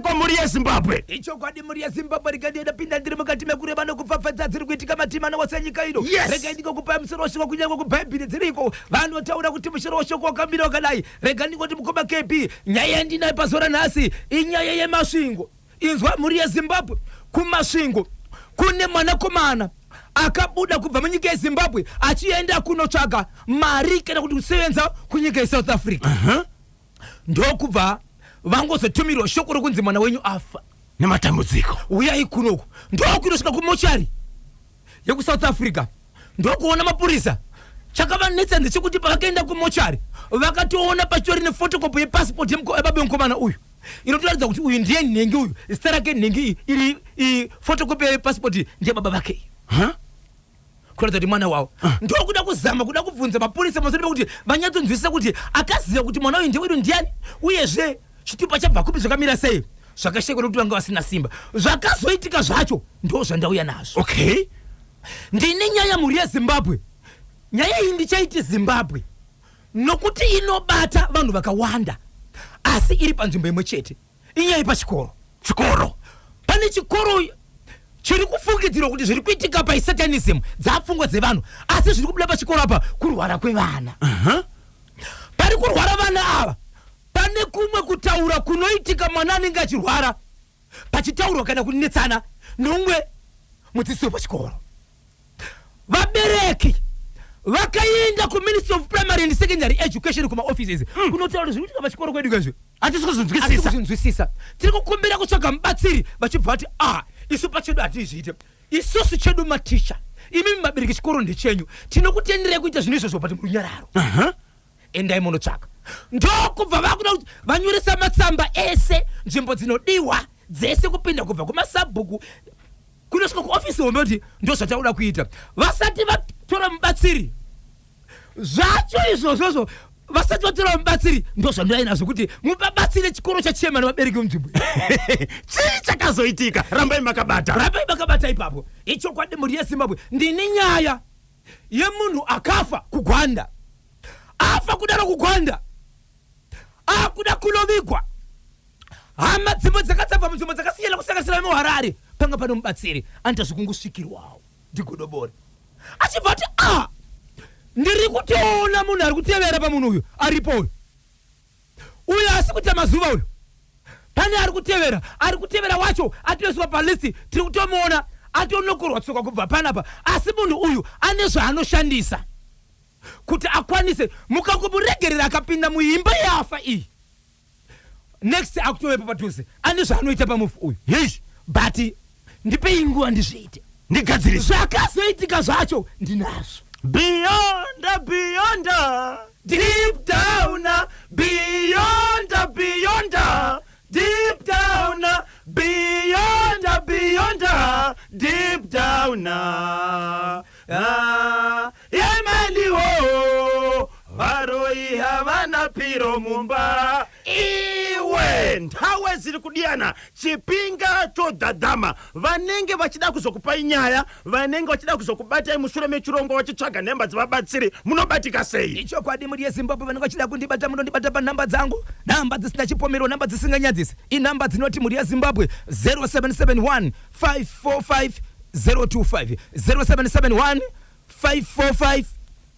Kwamuri yeZimbabwe. Ichokwadi mhuri yeZimbabwe regai ndinopinda ndiri mukati mekureva nokupfapfadza dziri kuitika matimana wose enyika ino. Yes. Regai ndingokupai musoro weshoko kunyange kuBhaibheri dziriko vanotaura kuti musoro weshoko wakamira wakadai. Regai ndingoti mukoma KB nyaya yandinayo pazuva ranhasi inyaya yeMasvingo. Inzwa mhuri yeZimbabwe kuMasvingo kune mwanakomana akabuda kubva munyika yeZimbabwe achienda kunotsvaga mari kana kuti kusevenza kunyika yeSouth Africa. Ndokubva vangozotumirwa shoko rokunzi mwana wenyu afa nematambudziko, uyai kunoku. Ndokunosvika kumochari yekuSouth Africa ndokuona mapurisa. Chakavanetsa ndechekuti pavakaenda kumochari vakatoona pachitori nefotokopi yepasipoti yebaba yemukomana uyu inotoratidza kuti uyu ndiye nhengi, uyu zita rake nhengi, iri fotokopi yepasipoti ndiye baba vake. Huh? Kuratidza kuti mwana wavo. Ndokuda kuzama kuda kubvunza mapurisa pamusoro pekuti vanyatsonzwisisa kuti akaziva kuti mwana uyu ndewedu ndiani, uyezve chitupa chabva kupi, zvakamira sei. Zvakashekwa nekuti vanga vasina simba. Zvakazoitika zvacho ndo zvandauya nazvo. Ndine nyaya mhuri yeZimbabwe. Nyaya iyi ndichaiti Zimbabwe nokuti inobata vanhu vakawanda asi iri panzvimbo imwe chete. Inyaya yepachikoro. Chikoro. Pane chikoro chiri kufungidzirwa kuti zviri kuitika paisatanism dzapfungwa dzevanhu, asi zviri kubuda pachikoro apa kurwara kwevana. Pari kurwara vana ava pane kumwe kutaura kunoitika mwana anenge achirwara pachitaurwa kana kunetsana neumwe mudzidzisi wepachikoro. Vabereki vakaenda kuMinistry of Primary and Secondary Education kumaoffices kunotaura kuti zviri kuitika pachikoro kwedu izvi hatisi kuzvinzwisisa. Hatisi kuzvinzwisisa, tiri kukumbira kutsvaga mubatsiri. Vachibva vati, a isu pachedu hatizviite, isusu chedu maticha, imimi mabereki chikoro ndechenyu, tinokutenderai kuita zvinhu izvozvo but murunyararo. Endai munotsvaka. Ndokubva vakuda kuti vanyoresa matsamba ese nzvimbo dzinodiwa dzese, kupinda kubva kumasabhuku kunosvika kuofisi hombe, kuti ndo zvatakuda kuita. Vasati vatora mubatsiri zvacho izvozvozvo, vasati vatora mubatsiri, ndo zvandouya nazvo kuti mubabatsire chikoro chachema nevabereki vemunzvimbo. Chii chakazoitika? Rambai makabata. Rambai makabata ipapo. Ichokwadi mhuri yeZimbabwe, ndini nyaya yemunhu akafa kuGwanda. Afa kudaro kuGwanda, akuda kunovigwa. Hama dzimwe dzakadzabva munzvimbo dzakasiyana kusanganisira muHarare. Panga pane mubatsiri anoita zvekungosvikirwawo ndiGodobori, achibva ati, a ndiri kutoona munhu ari kutevera pamunhu uyu aripo uyu uyo asi kuita mazuva uyu pane ari kutevera. Ari kutevera wacho atoiswa palist, tiri kutomuona atonokorwa tsoka kubva panapa, asi munhu uyu ane zvaanoshandisa kuti akwanise. Mukangomuregerera akapinda muimba yafa iyi, next akutovepo padhuze. Ane zvaanoita pamufi uyu. Yes. But ndipei nguva ndizviite. Ndigadzirise. Zvakazoitika zvacho ndinazvo. Beyond, beyond, deep down, beyond, beyond, deep down, beyond, beyond, deep down. Ah, yemaliwo varoi havana piro mumba iwe. Nthawe ziri kudiyana chipinga chodhadhama. Vanenge vachida kuzokupai nyaya, vanenge vachida kuzokubatai mushure mechirongwa vachitsvaga nhemba dzevabatsiri, munobatika sei? Ichokwadi mhuri yeZimbabwe, vanenge vachida kundibata munondibata panhamba dzangu, nhamba dzisina chipomero, nhamba dzisinganyadzisi, inhamba dzinoti mhuri yeZimbabwe 0771 545 025, 0771 545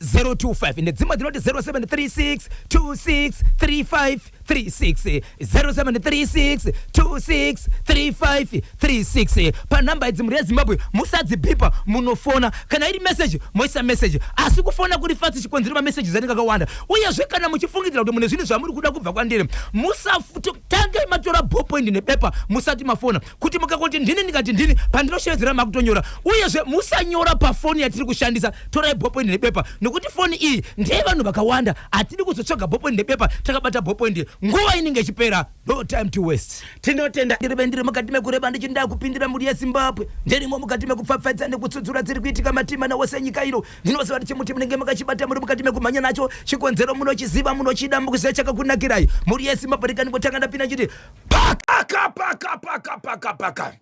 025, nedzimwe dzinoti 0736 26 35 36, 0736 26 35 36. Panhamba idzi mhuri yeZimbabwe musadzibhipa, munofona. Kana iri meseji moisa meseji, asi kufona kuri fast, chikonzero mameseji anenge akawanda. Uyezve kana muchifungidzira kuti mune zvinhu zvamuri kuda kubva kwandiri, musatange matora ballpoint nebepa musati mafona, kuti mukangoti ndini ndikati ndini, pandinoshevedzera makutonyora. Uyezve musanyora pafoni yatiri kushandisa, torai ballpoint nebepa, nekuti foni iyi ndeyevanhu vakawanda. Hatidi kuzotsvaga ballpoint nebepa takabata ballpoint nguva inenge ichipera. No time to waste. Tinotenda. Ndirive ndiri mukati mekureva ndichinda kupindira mhuri yeZimbabwe. Ndirimo mukati mekupfapfaidza nekutsudzura dziri kuitika matimana wose enyika ino. Ndinoziva kuti chimuti munenge makachibata muri mukati mekumhanya nacho. Chikonzero munochiziva, munochida, mukuziva chakakunakirai. Mhuri yeZimbabwe, rikandingotanga ndapinda nchiti paka paka paka paka paka.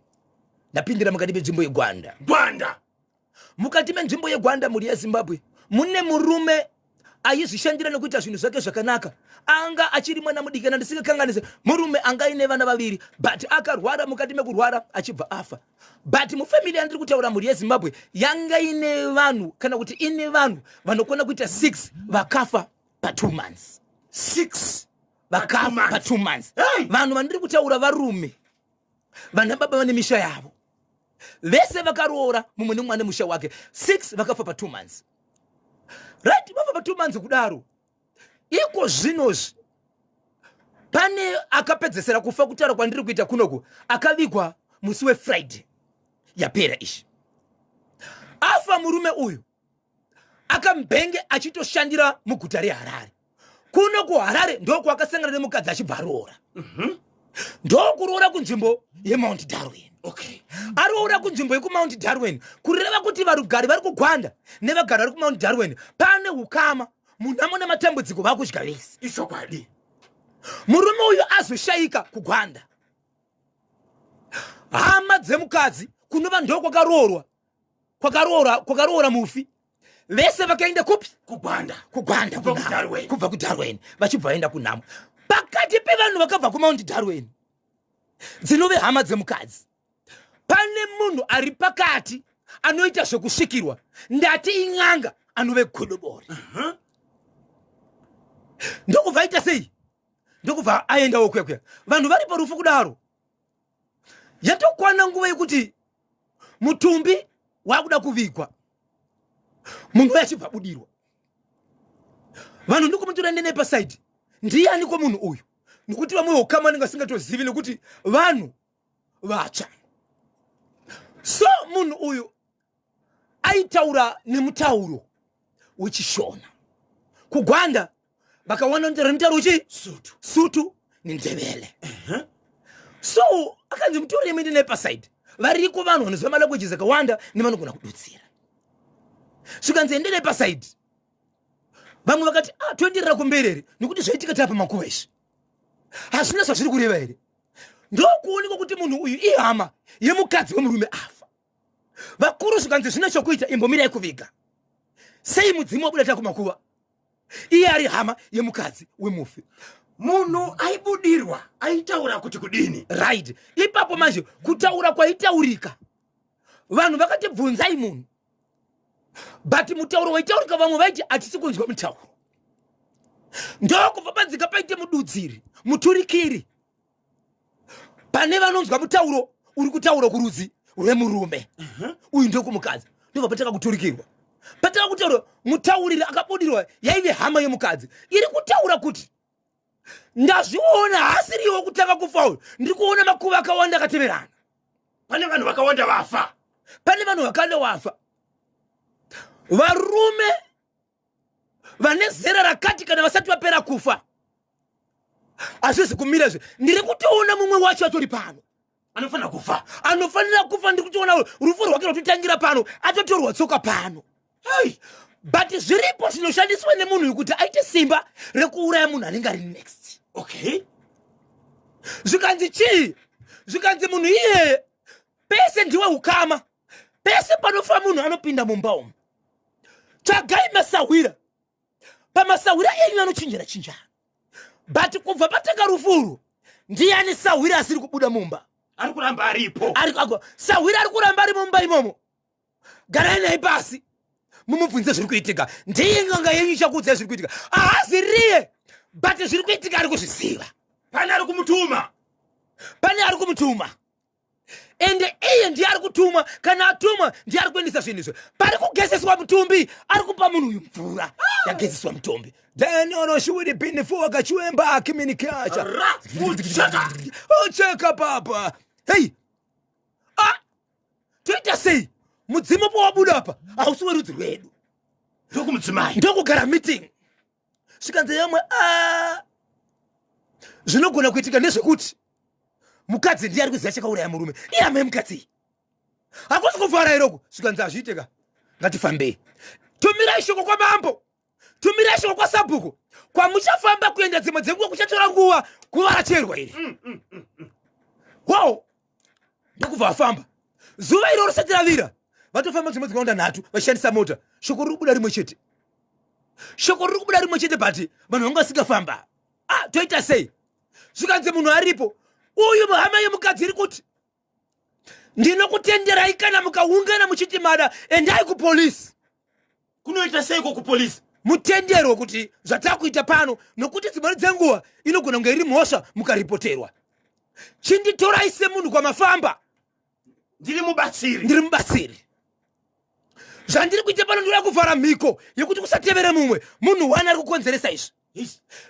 Ndapindira mukati menzvimbo yeGwanda. Gwanda. Mukati menzvimbo yeGwanda mhuri yeZimbabwe mune murume. Aizvishandira nekuita zvinhu zvake zvakanaka. Anga achiri mwana mudiki kana ndisingakanganise, murume anga aine vana vaviri, but akarwara, mukati mekurwara achibva afa. But mufamily yandiri kutaura, mhuri yeZimbabwe, yanga ine vanhu kana kuti ine vanhu vanokwana kuita 6 vakafa pa2 months. 6 vakafa pa2 months. Vanhu vandiri kutaura varume vana baba vane misha yavo vese vakaroora, mumwe nemumwe ane musha wake. 6 vakafa pa2 months, right? Vafa pa2 months kudaro, iko zvinozvi pane akapedzesera kufa. Kutaura kwandiri kuita kunoku, akavigwa musi weFriday yapera ishi. Afa murume uyu akambenge achitoshandira muguta reHarare. Kuno kuHarare ndokwakasangana nemukadzi achibva aroora. Ndokuroora kunzvimbo yeMount Darwin. Aroora kunzvimbo yekuMount Darwin, kureva kuti varugari vari kuGwanda nevagari vari kuMount Darwin pane ukama. Munhamo nematambudziko vakudya vese. Ichokwadi. Murume uyu azoshayika kuGwanda, hama dzemukadzi, kunova ndokwakaroorwa, kwakaroora mufi, vese vakaenda kupi? KuGwanda. KuGwanda. Kubva kuDarwin. Kubva kuDarwin vachibva vaenda kunhamo. Pakati pevanhu vakabva kuMount Darwin, dzinove hama dzemukadzi, pane munhu ari pakati anoita zvekusvikirwa, ndati in'anga, anove godobori. Ndokubva aita sei? Ndokubva aendawo kuya kuya. Vanhu vari parufu kudaro, yatokwana nguva yekuti mutumbi wakuda kuvigwa, munhu uyo achibva budirwa. Vanhu ndikumutora nepasaidi, ndianiko munhu uyu? Nekuti vamwe ukama vanenge vasingatozivi, nekuti vanhu vatsva. So munhu uyu aitaura nemutauro wechiShona. KuGwanda vakawana mutauro wechi Sutu. Sutu neNdebele. So akanzi mutorei muende nepasaidi, variko vanhu vanoziva malanguages akawanda nevanogona kudutsira. Zvikanzi ende nepasaidi. Vamwe vakati, ah, toenderera kumberi here? Nekuti zvaitika tapa makuva izvi hazvina zvazviri kureva here? Ndokuonekwa kuti munhu uyu ihama yemukadzi wemurume afa. Vakuru zvikanzi zvine chokuita, imbomirai kuviga. Sei mudzimu wabuda takumakuva, iye ari hama yemukadzi wemufi? Munhu aibudirwa aitaura kuti kudini? Right, ipapo manje kutaura kwaitaurika, vanhu vakati bvunzai munhu, but mutauro waitaurika, vamwe vaiti hatisi kunzwa mutauro. Ndokubva padzika paite mududziri, muturikiri. Pane vanonzwa mutauro uri kutaura kurudzi rwemurume uyu, ndokumukadzi. Ndobva pataka kuturikirwa, pataka kutaura, mutauriri akabudirwa yaive hama yemukadzi iri kutaura kuti ndazviona, haasiriwo kutanga kufa uyu, ndiri kuona makuva akawanda akateverana. Pane vanhu vakawanda vafa. Pane vanhu vakawanda wafa, varume vane zera rakati kana vasati vapera kufa hazvisi kumira zve. Ndiri kutoona mumwe wacho atori pano. Anofanira kufa. Anofanira kufa. Ndiri kutoona rufu rwake rwatotangira pano, atotorwa tsoka pano. Hey! But zviripo zvinoshandiswa nemunhu uyu kuti aite simba rekuuraya munhu anenge ari next. Zvikanzi chii? Zvikanzi munhu iyeye pese ndiwe ukama, pese panofa munhu anopinda mumba umu. Tsvagai masahwira, pamasahwira enyu anochinjana chinjana, but kubva patanga rufuru, ndiani sahwira asiri kubuda mumba? Ari kuramba aripo. Sahwira ari kuramba ari mumba imomo, garai naye pasi mumubvunze zviri kuitika. Ndiye n'anga yenyu, ichakuudzai zviri kuitika. Haazi riye, but zviri kuitika ari kuzviziva. Pane ari kumutuma. Pane ari kumutuma, ende iye ndiye ari kutumwa. Kana atumwa, ndiye ari kuendesa zvinhu izvo. Pari kugezeswa mutumbi, ari kupa munhu uyu mvura yagezeswa mutumbi. Danioroshuwiri binifu akachiwemba akiminikacha. Ra ucheka. Ocheka papa. Hei, ah, toita sei? Mudzimu pawabuda apa hausi werudzi rwedu. Ndokumudzimai. Ndokugara meeting, svikanzi yamwe, a zvinogona kuitika ndezvekuti mukadzi ndiye ari kuziva chakauraya murume. Ihama yemukadzi iyi, hakusi kuvhara iroko. Svikanzi hazviiteka, ngatifambei, tumirai shoko kwamambo, tumirai shoko kwasabhuku. Kwamuchafamba kuenda dzimwe dzenguva kuchatora nguva, guva racherwa iri. Wow, ndokubva vafamba. Zuva iroro risati ravira, vatofamba nzvimbo dzakawanda nhatu vachishandisa mota. Shoko riri kubuda rimwe chete. Shoko riri kubuda rimwe chete, but vanhu vanga vasingafamba. Ah, toita sei? Zvikanzi munhu aripo uyu, hama yemukadzi iri kuti, "Ndinokutenderai kana mukaungana muchiti mada, endai kupolisi." Kunoita seiko kupolisi? Mutenderwo kuti zvatakuita pano, nokuti dzimweni dzenguva inogona kunge iri mhosva mukaripoterwa. Chinditorai semunhu kwamafamba. Ndiri mubatsiri. Ndiri mubatsiri. Zvandiri kuita pano, ndoda kuvhara mhiko yekuti kusatevere mumwe munhu wani ari kukonzeresa izvi.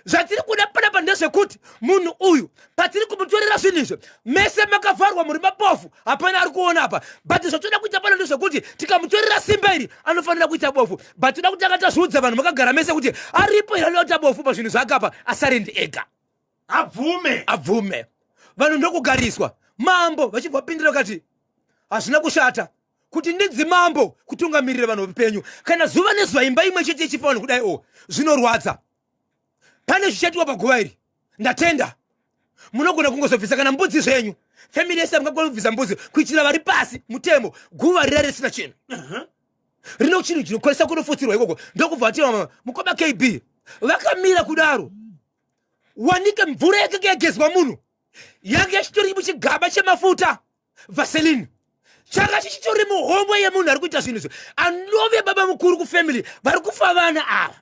Zvatiri kuda panapa ndezvekuti munhu uyu patiri kumutorera zvinhu izvi, mese makavharwa, muri mapofu, hapana ari kuona apa. But zvatoda kuita pano ndezvekuti tikamutorera simba iri, anofanira kuita bofu. But toda kuti akatazviudza vanhu makagara mese kuti aripo here anoda kuita bofu pazvinhu zvaakapa, asarendi ega. Abvume. Abvume. Vanhu ndokugariswa. Mambo vachibva vapindira vakati, "Hazvina kushata kuti ndinzi mambo kutungamirira vanhu vapenyu kana zuva nezuva imba imwe chete ichipa vanhu kudai. O, zvinorwadza. Pane zvichaitiwa paguva iri. Ndatenda. Munogona kungozobvisa kana mbudzi zvenyu, family yese mungagona kubvisa mbudzi kuitira vari pasi mutemo, guva rira risina chinhu rino chinhu chinokwanisa kunofutsirwa ikoko." Ndokubva vatima mukoma KB vakamira kudaro, wanike mvura yakanga yagezwa munhu yange yachitori muchigaba chemafuta Vaseline, changa chichitori muhomwe yemunhu ari kuita zvinhu izvo, anove baba mukuru kufamily vari kufa vana ava.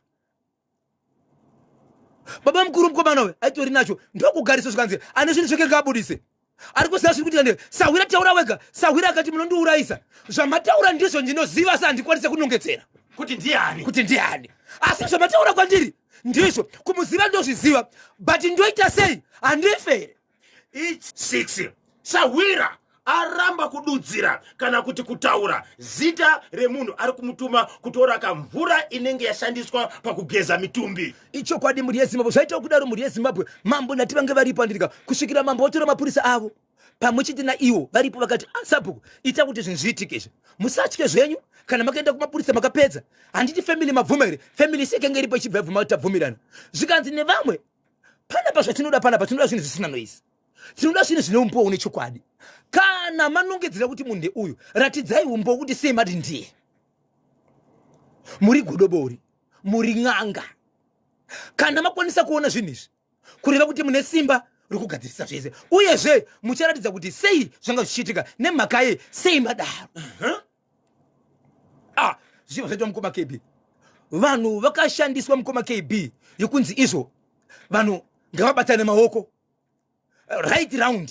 Baba mukuru mukomana uyu aitori nacho. Ndokugarisa, zvikanzi ane zvinhu zvake ngaabudise, ari kuziva zviri kuitika. Nde sahwira, taura wega. Sahwira akati, "Munondiurayisa. Zvamataura ndizvo ndinoziva, asi handikwanise kunongedzera kuti ndiani." Kuti ndiani. Asi zvamataura kwandiri ndizvo, kumuziva ndozviziva, but ndoita sei? Handife here? 6 Sahwira aramba kududzira kana kuti kutaura zita remunhu ari kumutuma kutora kamvura inenge yashandiswa pakugeza mitumbi. Ichokwadi, mhuri yeZimbabwe. Zvaitawo kudaro, mhuri yeZimbabwe, mambo nati vange varipo andirika kusvikira mambo vatora mapurisa avo pamwe chete naiwo varipo. Vakati, "Ah, sabhuku, ita kuti zvinhu zviitike izvi. Musatye zvenyu. Kana makaenda kumapurisa makapedza, handiti family mabvuma here?" Family sekenge iripo ichibva yabvuma kuti tabvumirana. Zvikanzi nevamwe, "Panapa zvatinoda panapa, tinoda zvinhu zvisina noise, tinoda zvinhu zvine umbowo nechokwadi. Kana manongedzera kuti munhu ndeuyu, ratidzai umbowo kuti sei mati ndiye. Muri godobori, muri n'anga. Kana makwanisa kuona zvinhu izvi, kureva kuti mune simba rokugadzirisa zvese. Uyezve mucharatidza kuti sei zvanga zvichiitika, nemhaka ye sei madaro." Ah, zvichibva zvaitwa, mukoma KB. Vanhu vakashandiswa, mukoma KB, yekunzi izvo vanhu ngavabatane maoko right round.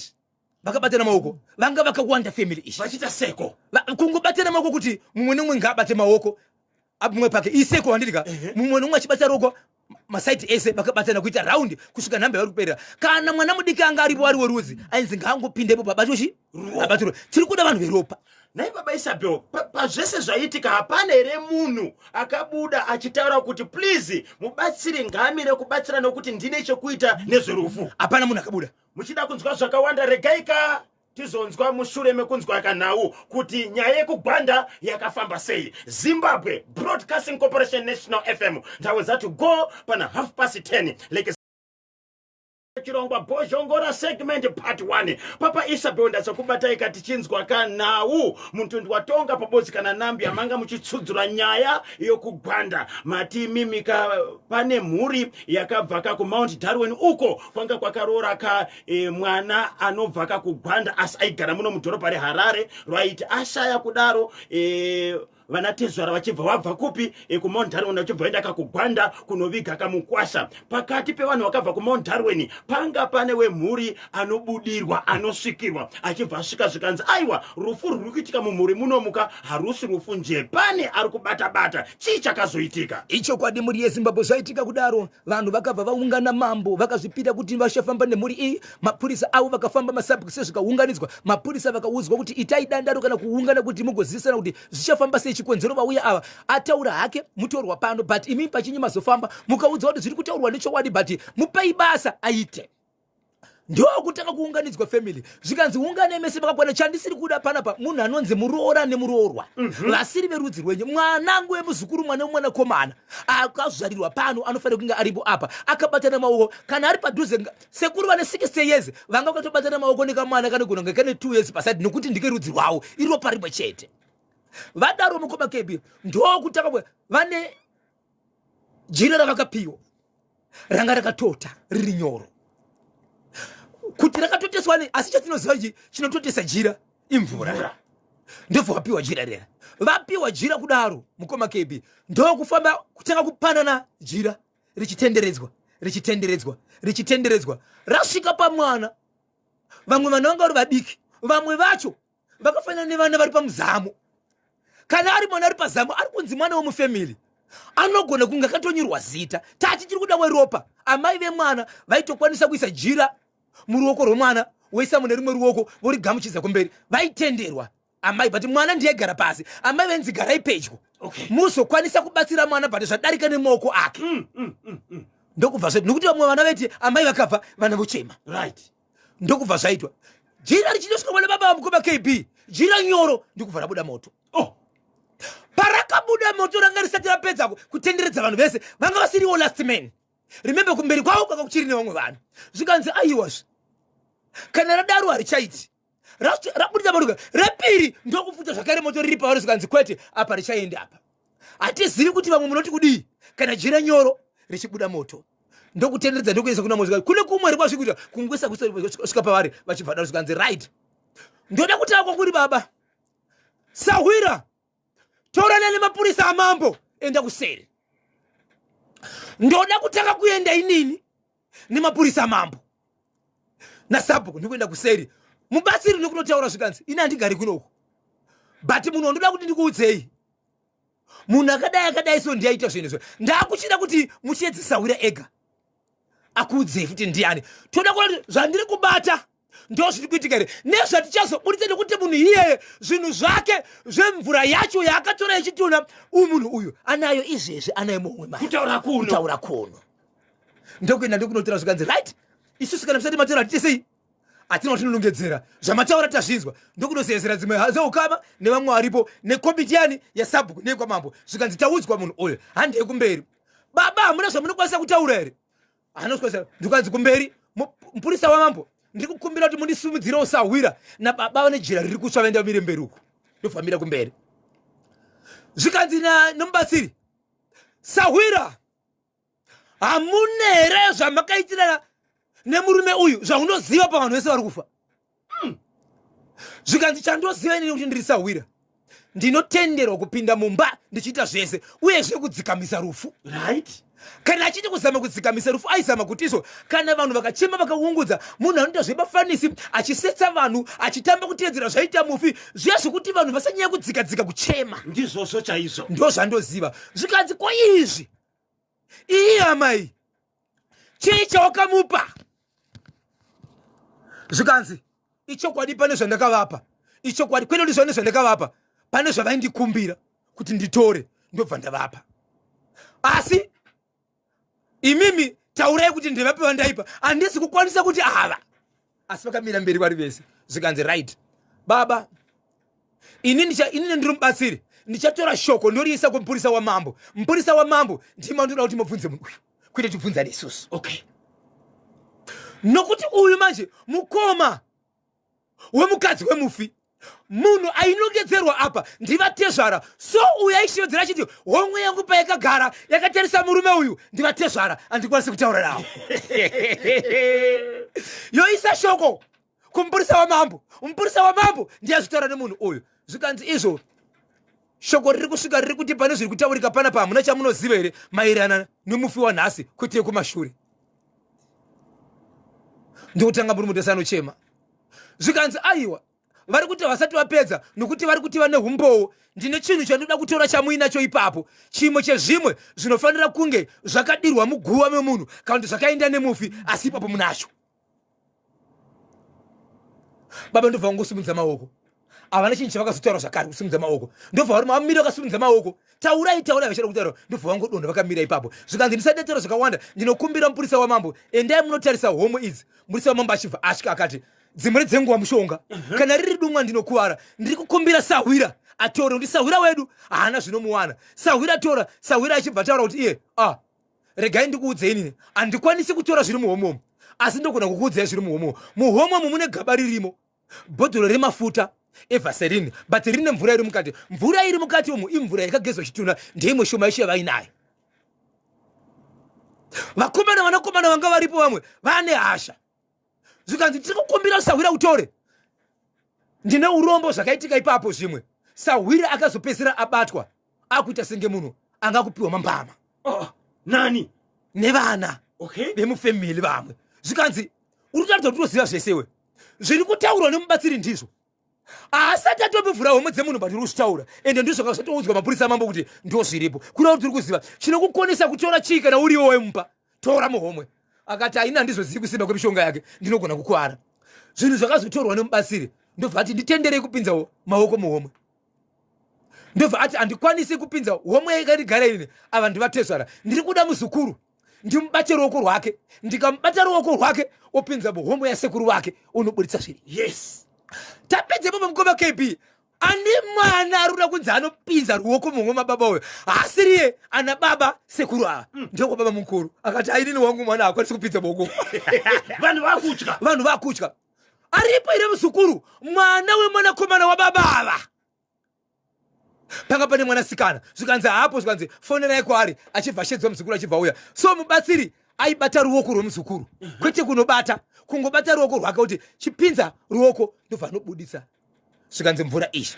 Vakabatana maoko, vanga vakawanda family ishi. Vachiita seko. Kungobatana maoko kuti mumwe nemumwe ngaabate maoko mumwe pake, iseko handidika, mumwe nomumwe achibata roko masaidi ese, vakabatana kuita round kusvika nhamba yavari kuperera. Kana mwana mudiki anga aripo ari werudzi, ainzi ngaangopindepo pabatwe chi abatirwe. Tiri kuda vanhu veropa. Nhai baba Isabel, pazvese zvaitika, hapana here munhu akabuda achitaura kuti, "Please, mubatsiri ngaamire kubatsira nokuti ndine chekuita nezverufu"? Hapana munhu akabuda. Muchida kunzwa zvakawanda, regai ka tizonzwa mushure mekunzwa kanhau kuti nyaya yekugwanda yakafamba sei. Zimbabwe Broadcasting Corporation, National FM, ndau dzati go pana 10:30 leke chirongwa Bhozhongora segment part 1. Papa Isabel, ndadzokubatai tichinzwa kanhau. Mutundu watonga pabodzi kana Nambia, manga muchitsudzura nyaya yokugwanda. Mati mimika pane mhuri yakabva ka kuMount Darwin uko kwanga kwakaroora ka mwana anobva ka kugwanda, asi aigara muno mudhorobha reHarare. Rwaiti ashaya kudaro, vana tezvara vachibva vabva kupi? KuMount Darwin, vachibva vaenda kakugwanda kunoviga kamukwasha. Pakati pevanhu vakabva kuMount Darwin panga pane wemhuri anobudirwa, anosvikirwa, achibva asvika, zvikanzi, "Aiwa, rufu rwuri kuitika mumhuri munomuka harusi rufu nje, pane ari kubata-bata." Chii chakazoitika? Ichokwadi, mhuri yeZimbabwe. Zvaitika kudaro, vanhu vakabva vaungana. Mambo vakazvipira kuti vachafamba nemhuri iyi. Mapurisa avo vakafamba, masabhuku sezvikaunganidzwa, mapurisa vakaudzwa kuti itai dandaro kana kuungana kuti mugozivisana kuti zvichafamba sei. Chikonzero vauya ava, ataura hake mutorwa pano, but imi pachinyi mazofamba mukaudzwa kuti zviri kutaurwa nechokwadi, but mupei basa aite. Ndokutanga kuunganidzwa family, zvikanzi, "Unganai mese makakwana. Chandisiri kuda panapa, munhu anonzi muroora nemuroorwa vasiri verudzi rwenyu. Mwanangu wemuzukuru, mwana wemwanakomana akazvarirwa pano, anofanira kunge aripo apa akabatana maoko. Kana ari padhuze, sekuru vane 60 years vanga vakatobatana maoko nekamwana kanogona kunge kane 2 years paside, nokuti ndike rudzi rwavo, iropa rimwe chete." Vadaro, mukoma KB, ndokutanga vane Jira ravakapiwa ranga rakatota riri nyoro, kuti rakatoteswa nei, asi chatinoziva ichi chinototesa jira imvura. Ndobva vapiwa jira rera. Vapiwa jira kudaro, mukoma KB, ndokufamba kutanga kupanana jira richitenderedzwa, richitenderedzwa, richitenderedzwa, rasvika pamwana. Vamwe vana vanga vari vadiki, vamwe vacho vakafanana nevana vari pamuzamo. Kana ari mwana ari pazamo, ari kunzi mwana wemufamily, anogona kunge akatonyorwa zita. Tati tiri kuda weropa. Amai vemwana vaitokwanisa kuisa jira muruoko rwemwana, woisa mune rimwe ruoko, vorigamuchidza kumberi. Vaitenderwa amai, but mwana ndiye gara pasi. Amai vainzi garai pedyo, muzokwanisa kubatsira mwana, but zvadarika nemaoko ake. Ndokubva zvaitwa, nokuti vamwe vana vaiti amai vakabva, vana vochema. Ndokubva zvaitwa. Jira richindosvika mwana baba vamukoma KB, jira nyoro, ndikubva rabuda moto. Parakabuda moto, ranga risati rapedza kutenderedza vanhu vese. Vanga vasiriwo last man. Remember, kumberi kwavo kwanga kuchiri nevamwe vanhu. Zvikanzi aiwazve, kana radaro harichaiti. Rabudisa moto repiri, ndokupfuta zvakare moto riri pavari. Zvikanzi kwete, apa richaendi apa. Hatizivi kuti vamwe munoti kudii kana jira nyoro richibuda moto. Ndokutenderedza, ndokuendesa kuna moto kune kumwe rikwasvikuita kungwisa kusvika pavari vachibva daro. Zvikanzi right, ndoda kutaura kwakuri baba sahwira, torana nemapurisa amambo, enda kuseri. Ndoda kutanga kuenda inini nemapurisa amambo nasabhuku, ndikuenda kuseri. Mubatsiri nekunotaura. Zvikanzi ini handigari kunoku, but munhu wandoda kuti ndikuudzei, munhu akadai akadai, so ndiyaita zvinhu izvo. Ndakuchida kuti muchiedzisawira ega akuudzei futi ndiani. Toda kuona kuti zvandiri kubata ndo zviri kuitika here nezvatichazoburitsa, nekuti munhu iyeye zvinhu zvake zvemvura yacho yaakatora yechitunha, uyu munhu uyu anayo izvezvi, anayo muhomwe make. Kutaura kuno. Kutaura kuno. Ndokuenda ndokunotora. Zvikanzi right, isusu kana musati mataura hatite sei, hatina kutinonongedzera, zvamataura tazvinzwa. Ndokunoseyesera dzimwe dzeukama nevamwe varipo nekomiti yani yasabhuku neyekwamambo. Zvikanzi taudzwa munhu uyu, handei kumberi. Baba, hamuna zvamunokwanisa kutaura here? Hanoswesa. Ndikanzi kumberi, mupurisa wamambo, ndiri kukumbira kuti mundisimudzirewo sahwira nababa vane jira riri kutsva, vaenda vamire mberi uku. Ndofambira kumberi. Zvikanzi nomubatsiri, sahwira, hamuna here zvamakaitirana nemurume uyu zvaunoziva pavanhu vese vari kufa? Zvikanzi chandoziva inini kuti ndiri sahwira, ndinotenderwa kupinda mumba ndichiita zvese, uyezve kudzikamisa rufu. Kana achiti kuzama kudzikamisa rufu, aizama kuti izvo kana vanhu vakachema vakaungudza, munhu anoita zvebafanisi, achisetsa vanhu, achitamba kuteedzera zvaita mufi zviya, zvekuti vanhu vasanyanya kudzikadzika kuchema. Ndizvozvo chaizvo. Ndo zvandoziva. Zvikanzi ko izvi, iyi amai, chii chawakamupa? Zvikanzi ichokwadi, pane zvandakavapa. Ichokwadi, kwete kuti zvane zvandakavapa, pane zvavaindikumbira kuti nditore, ndobva ndavapa. Asi imimi taurai kuti ndevapi vandaipa, handisi kukwanisa kuti ava. Asi vakamira mberi vari vese. Zvikanzi right baba, inini ndiri mubatsiri, ndichatora shoko ndoriisa kumupurisa wamambo. Mupurisa wamambo ndima ndoda kuti mubvunze munhu uyu, kwete tibvunzane isusu. Nokuti uyu manje mukoma wemukadzi wemufi. Munhu ainongedzerwa apa ndivatezvara. So uyu aishevedzera achiti homwe yangu payakagara yakatarisa murume uyu, ndivatezvara, handikwanisi kutaura navo. Yoisa shoko kumupurisa wamambo, mupurisa wamambo ndiye azvitaura nemunhu uyu. Zvikanzi izvo shoko riri kusvika riri kuti pane zviri kutaurika panapa, hamuna chamunoziva here maererana nemufi wanhasi, kwete yekumashure? Ndokutanga muri mutesi anochema. Zvikanzi aiwa, vari kuti vasati vapedza, nokuti vari kuti vane umbowo. Ndine chinhu chandoda kutora chamuinacho ipapo, chimwe chezvimwe zvinofanira kunge zvakadirwa muguva memunhu kana kuti zvakaenda nemufi, asi ipapo munacho baba. Ndobva vangosimudza maoko, havana chinhu chavakazotaura zvakare, kusimudza maoko. Ndobva vari vamira vakasimudza maoko, taurai, taurai, vachida kutaura. Ndobva vangodonha vakamira ipapo. Zvikanzi ndisati ndataura zvakawanda, ndinokumbira mupurisa wamambo, endai munotarisa homwe idzi. Mupurisa wamambo achibva asvika akati dzimwe dzenguva mushonga, kana riri dumwa ndinokuvara. Ndiri kukumbira sahwira atore, kuti sahwira wedu haana zvinomuwana. Sahwira tora. Sahwira achibva ataura kuti iye, ah, regai ndikuudzei, inini handikwanisi kutora zviri muhomwe umu, asi ndogona kukuudzai zviri muhomwe. Muhomwe umu mune gaba ririmo, bhodhoro remafuta eVaseline, but rine mvura iri mukati. Mvura iri mukati umu imvura yakagezwa chitunha, ndeimwe shoma yacho yavainayo. Vakomana, vanakomana vanga varipo vamwe vane hasha, zvikanzi tiri kukumbira sahwira utore. Ndine urombo zvakaitika ipapo, zvimwe sahwira akazopedzisira abatwa akuita senge munhu anga kupiwa mambama. Oh, nani? Nevana vemufemili vamwe. Zvikanzi uri kutaridza kuti unoziva zvese iwe, zviri kutaurwa nemubatsiri ndizvo. Haasati atombovhura homwe dzemunhu, but uri kuzvitaura, ende ndizvo zvanga zvatoudzwa mapurisa mambo kuti ndo zviripo. Kuna kuti uri kuziva chinokukonesa kutora chii? Kana uriwo waimupa, tora muhomwe. Akati haina, handizozivi kusimba kwemishonga yake, ndinogona kukwara. Zvinhu zvakazotorwa nemubatsiri, ndobva ati nditenderei kupinza maoko muhomwe. Ndobva ati handikwanisi kupinza homwe yakandigara ini, ava ndivatezvara, ndiri kuda muzukuru ndimubate ruoko rwake. Ndikamubata ruoko rwake, opinza muhomwe yasekuru vake, unoburitsa zviri. Tapedza ipopo, mukoma KB, ane mwana ari kuda kunzi anopinza ruoko muhomwe mababa uyo haasiriye, ana baba sekuru ava. Ndokwa baba mukuru akati ainini wangu mwana haakwanisi kupinza muoko. Vanhu vakutya. Vanhu vakutya. Aripo here muzukuru, mwana wemwanakomana wababa ava? Panga pane mwanasikana, zvikanzi haapo. Zvikanzi fonerai kwaari, achibva ashedzwa muzukuru, achibva uya. So mubatsiri aibata ruoko rwemuzukuru, kwete kunobata, kungobata ruoko rwake kuti chipinza ruoko, ndobva anobudisa. Zvikanzi mvura iyi.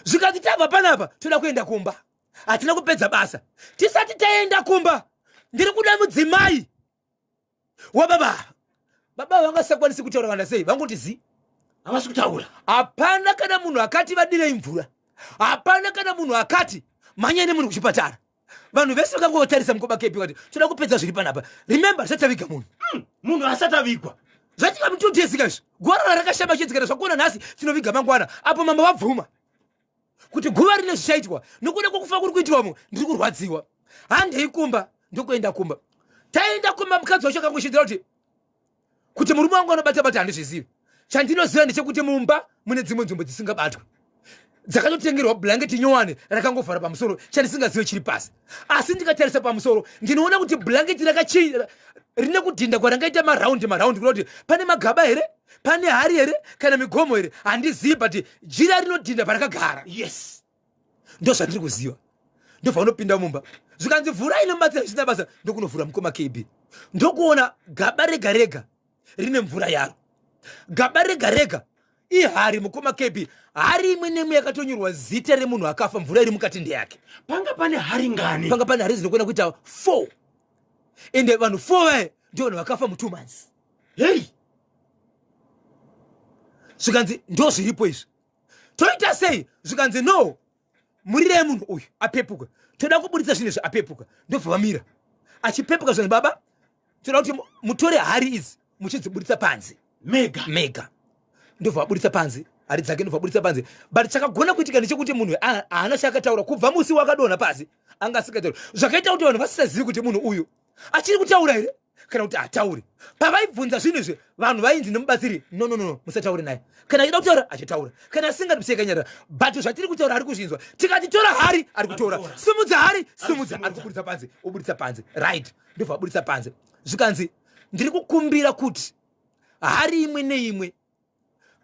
Zvikanzi tabva panapa, toda kuenda kumba, hatina kupedza basa. Tisati taenda kumba, ndiri kuda mudzimai wababa ava. Baba vangasakwanisi kutaura kana sei, vangoti zi. Havasi kutaura. Hapana kana munhu akati vadirei mvura, hapana kana munhu akati mhanyai nemunhu kuchipatara. Vanhu vese vakangovatarisa, mukoma kepi, vati toda kupedza zviri panapa. Remember, tisati taviga munhu. Munhu asati avigwa. Zvatika mutotesika izvi, gwarara rakashamba chidzikana zvakuona nhasi tinoviga mangwana. Apo mambo vabvuma kuti guva rine zvichaitwa nokuda kwokufa kuri kuitiwamo, ndiri kurwadziwa, handei kumba. Ndokuenda kumba. Taenda kumba, mukadzi wacho akangoshidzira kuti murume wangu anobata bata, handizvizivi. Chandinoziva ndechekuti mumba mune dzimwe nzvimbo dzisingabatwi, dzakatotengerwa bhurangeti nyowani rakangovhara pamusoro, chandisingazive chiri pasi. Asi ndikatarisa pamusoro, ndinoona kuti bhurangeti rakachi rine kudhinda kwarangaita maraundi maraundi, kuda kuti pane magaba here, pane hari here, kana migomo here, handizivi, but jira rinodhinda parakagara. Ndo zvandiri kuziva. Ndobva unopinda mumba, zvikanzi vhurai nemubatsira zvisina basa. Ndokunovhura, mukoma KB, ndokuona gaba rega rega rine mvura yaro. Gaba rega rega ihari, mukoma KB, hari imwe nemwe yakatonyorwa zita remunhu akafa, mvura iri mukati ndeyake. Panga pane hari ngani? Panga pane hari dzinokwana kuita 4, ende vanhu 4 vaye ndio vanhu vakafa mu 2 months. Hei. Zvikanzi ndo zviripo izvi, toita sei? Zvikanzi no, murirei munhu uyu apepuka, toda kuburitsa zvinhu izvi apepuka. Ndobva vamira achipepuka. Zvanzi baba, toda kuti mutore hari idzi muchidziburitsa panze. Mega. Mega. Ndobva vaburitsa panze hari dzake, ndobva vaburitsa panze. But chakagona kuitika ndechekuti munhu haana chaakataura kubva musi wakadonha pasi, anga asingatauri, zvakaita kuti vanhu vasisazivi kuti munhu uyu achiri kutaura here kana kuti hatauri. Pavaibvunza zvinhu izvi, vanhu vainzi nemubatsiri, no, no, no, musataure naye, kana achida kutaura achitaura, kana asingadi musiyekanyarara, but zvatiri kutaura ari kuzvinzwa. Tikati tora hari, ari kutora. Simudza hari, simudza, ari kuburitsa panze, oburitsa panze. Right, ndobva aburitsa panze. Zvikanzi ndiri kukumbira kuti hari imwe neimwe,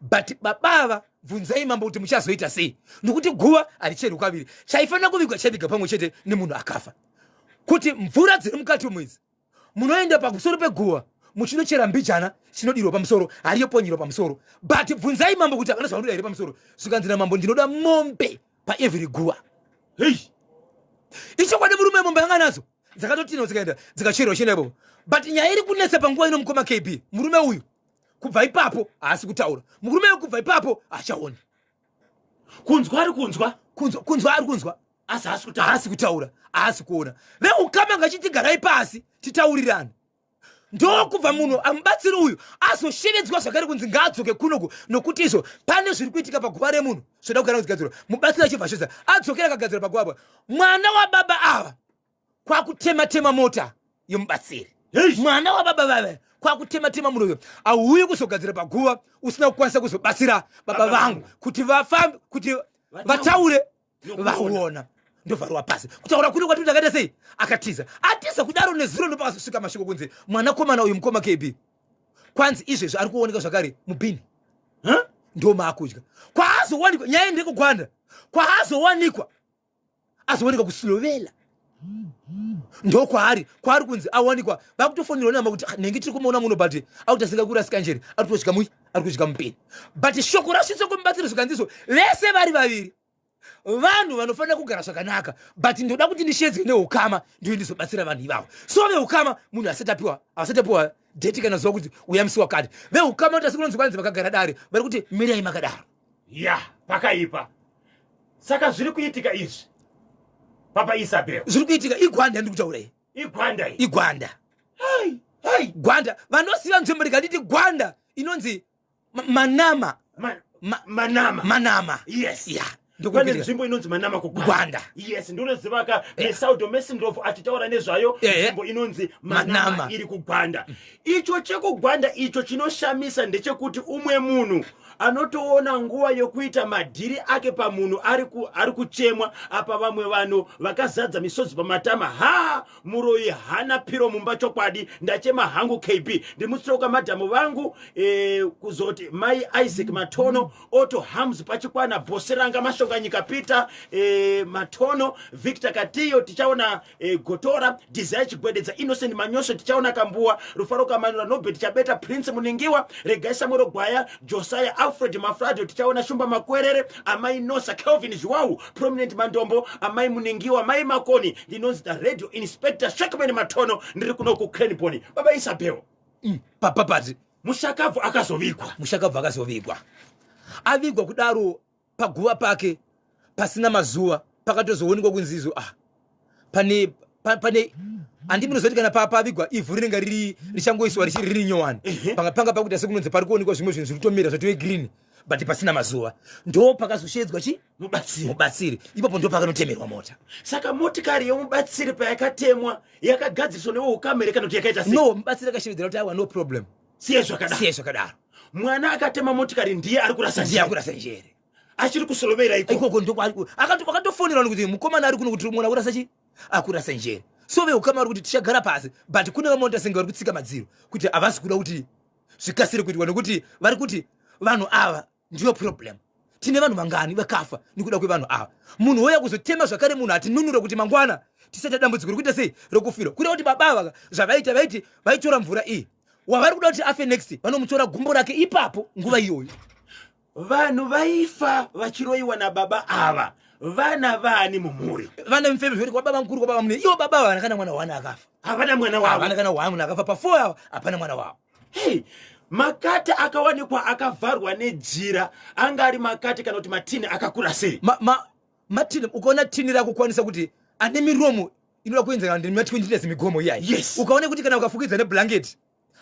but babava bvunzai mambo kuti muchazoita sei, nokuti guva haricherwi kaviri, chaifanira kuvigwa chaiviga pamwe chete nemunhu akafa, kuti mvura dziri mukati umu idzi munoenda pamusoro peguva muchinochera mbijana chinodirwa pamusoro, hari yoponyerwa pamusoro, but bvunzai mambo kuti havana zvavanoda here pamusoro. Zvikanzi namambo ndinoda mombe paevery guva. Hei. Ichokwadi, murume mombe anga nadzo dzakatotinwa, dzikaenda dzikacherwa chienda ipopo. But nyaya iri kunetsa panguva ino, mukoma KB, murume uyu kubva ipapo haasi kutaura, murume uyu kubva ipapo haachaoni. Kunzwa ari kunzwa. Kunzwa ari kunzwa. Asi haasi kutaura. Haasi kutaura, haasi kuona. Veukama ngachiti garai pasi titaurirane. Ndokubva munhu amubatsiri uyu azoshevedzwa zvakare kunzi ngaadzoke kunoku, nokuti izvo pane zviri kuitika paguva remunhu zvoda kugara kuzigadzirwa. Mubatsiri achibva ashedza, adzokera, akagadzira paguva apa. Mwana wababa ava kwakutema tema mota yemubatsiri. Mwana wababa vava kwakutema tema munhu uyo, auyi kuzogadzira paguva usina kukwanisa kuzobatsira baba vangu kuti vafambe, kuti vataure, vaona. Ndovharwa pasi kutaura kuri kwati ndakaita sei, akatiza, atiza kudaro. Nezuro ndopakazosvika mashoko kunzi mwanakomana uyu, mukoma KB, kwanzi izvezvi ari kuoneka zvakare mubhini. Huh? Ndo maakudya kwaazowanikwa. Nyaya ndekugwanda kwaazowanikwa, azowanikwa kuSlovela. Ndokwaari kwaari kunzi awanikwa, vakutofonirwa nehama kuti, "Ah, nenge tiri kumuona muno, but akuti asinga kurasika njere, ari kutosvika mui, ari kusvika mupeni." But shoko rasvitswa kumubatsiri, zvikanziso vese vari vaviri vanhu vanofanira kugara zvakanaka, but ndoda kuti ndishedzwe neukama, ndiyo ndizobatsira vanhu ivavo. So veukama, munhu asati apiwa, asati apiwa date kana zuva kuti uya musi wakati, veukama kuti asi kunonzi kwanzi vakagara dare, vari kuti mirai makadaro. Ya, pakaipa. Saka zviri kuitika izvi, Papa Isabel? Zviri kuitika igwanda, ndiri kutaura iyi. Igwanda iyi. Igwanda. Hai, hai. Gwanda, vanosiva nzvimbo, rikanditi Gwanda inonzi Manama. Manama. Manama. Yes. Ya. Pane nzvimbo inonzi Manama kuGwanda. Gwanda. Yes, ndinoziva ka Mesaudo Mesindlovu achitaura nezvayo, nzvimbo inonzi Manama, Manama. Iri kuGwanda. Icho chekuGwanda icho chinoshamisa ndechekuti umwe munhu anotoona nguva yokuita madhiri ake pamunhu ari kuchemwa apa, vamwe vanhu vakazadza misodzi pamatama. Ha, muroyi hana piro mumba, chokwadi. Ndachema hangu KB. Ndimutsoka madhamu vangu, kuzoti mai Isaac Matono, Otto Hams pachikwana, Boseranga Mashonganyika, Peter Matono, Victor Katiyo, tichaona Gotora, Desire Chigwededza, Innocent Manyosho, tichaona Kambuwa, Rufaro Kamanura, Nobert Chabeta, Prince Muningiwa, Regai Samuel Gwaya, Josiah Alfred Mafradio, tichaona Shumba Makwerere, Amai Nosa, Kelvin Zhuwau, Prominent Mandombo, Amai Muningiwa, Mai Makoni. Ndinonzi the radio inspector Shekman Matono, ndiri kuno kuCranborne. Baba Isabel. Papa pati. Mushakabvu akazovigwa. Mushakabvu akazovigwa. Avigwa kudaro paguva pake, pasina mazuva pakatozoonekwa kunzi izvo, ah, pane handi munozoti kana pavigwa ivhu rinenge riri richangoiswa richiri riri nyowani, panga pakuita sekunonzi pari kuonekwa zvimwe zvinhu zviri kutomera zvatove green, but pasina mazuva ndo pakazoshedzwa chi Mubatsiri. Mubatsiri. Ipapo ndo pakanotemerwa mota. Saka motikari yomubatsiri payakatemwa, yakagadziriswa neweukama kana kuti yakaita sei? No, mubatsiri akashevedzera kuti aiwa, no problem. Siye zvakadaro. Siye zvakadaro. Mwana akatema motikari ndiye ari kurasa ndiye njere. Akurasa njere. Achiri kusolovera ikoko. Ikoko ndoko akatofonerwa kuti mukomana ari kuno, kuti mwana akurasa chi akurasa njere. So veukama vari kuti tichagara pasi, but kune vamwe vanoita senge vari kutsika madziro kuti havasi kuda kuti zvikasire kuitwa, nekuti vari kuti vanhu ava ndiyo problem. Tine vanhu vangani vakafa nekuda kwevanhu ava? Munhu wouya kuzotema zvakare munhu, hatinunure kuti mangwana tisaita dambudziko rekuita sei, rekufirwa. Kureva kuti baba ava zvavaita, vaiti vaitora mvura iyi, wavari kuda kuti afe next, vanomutora gumbo rake ipapo nguva iyoyo. Vanhu vaifa vachiroyiwa nababa ava, vana vani mumhuri? Vana mufeme zvoti kwababa mukuru, kwababa mune ivo baba ava kana mwana wana akafa. Havana mwana wavo. Havana kana one munhu akafa pa4 ava, hapana mwana wavo. Hey, makati akawanikwa akavharwa nejira anga ari makati kana kuti matini akakura sei? Matini, ukaona tini rakukwanisa kuti ane miromo inoda kuenzana nema20 liters, migomo iyayi. Ukaona kuti kana ukafukidza neblanketi